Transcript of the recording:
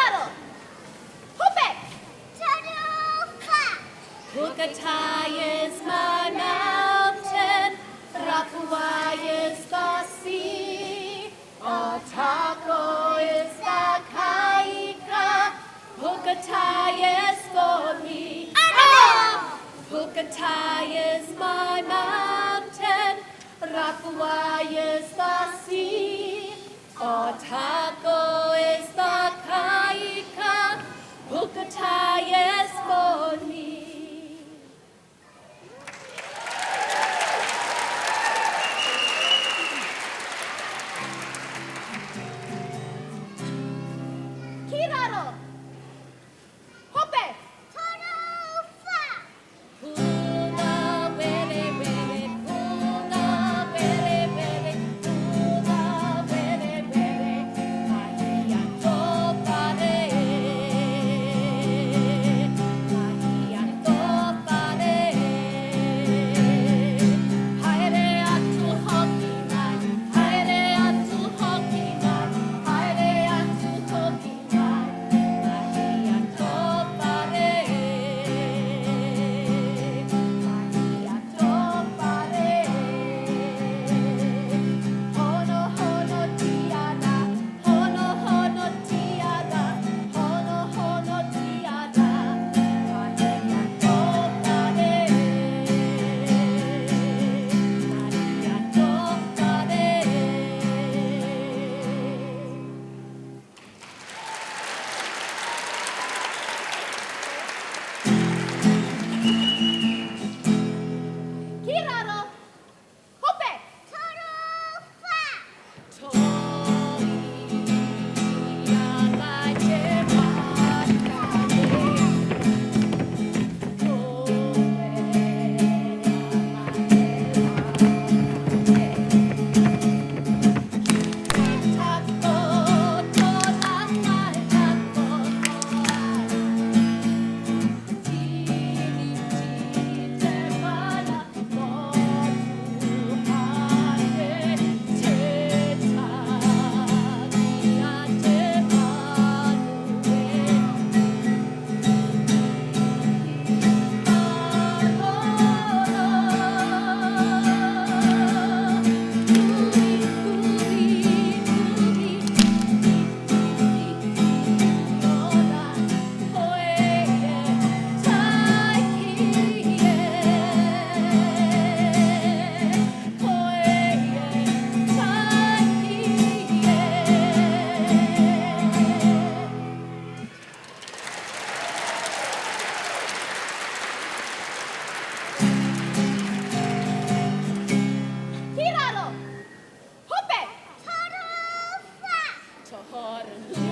Raro! Hope! Torofa! Pukatai is my mountain, Rapuwai is the sea, Otako is the kaika, Pukatai is for me. Ano! Pukatai is my mountain, Rapuwai is the sea, Otako is the kaika, Pukatai is for me. Ki raro! Hope! Torofa! Puna were were, puna were were, puna were were, mahia tō whare, mahia tō whare. Haere atu hoki mai, haere atu hoki mai, haere atu hoki mai, mahia tō whare, mahia tō whare. Hono hono tiana, hono hono tiana, hono hono tiana, mahia tō whare, mahia tō whare. Ki raro, hope! Torofa! Toia mai te whakare, koe mai te whakare. Ki te takoto nana e takoto ai, Tiriti te mana motuhake, te taki a te manu e. Ki raro! Hope! Torofa! Tohorunu.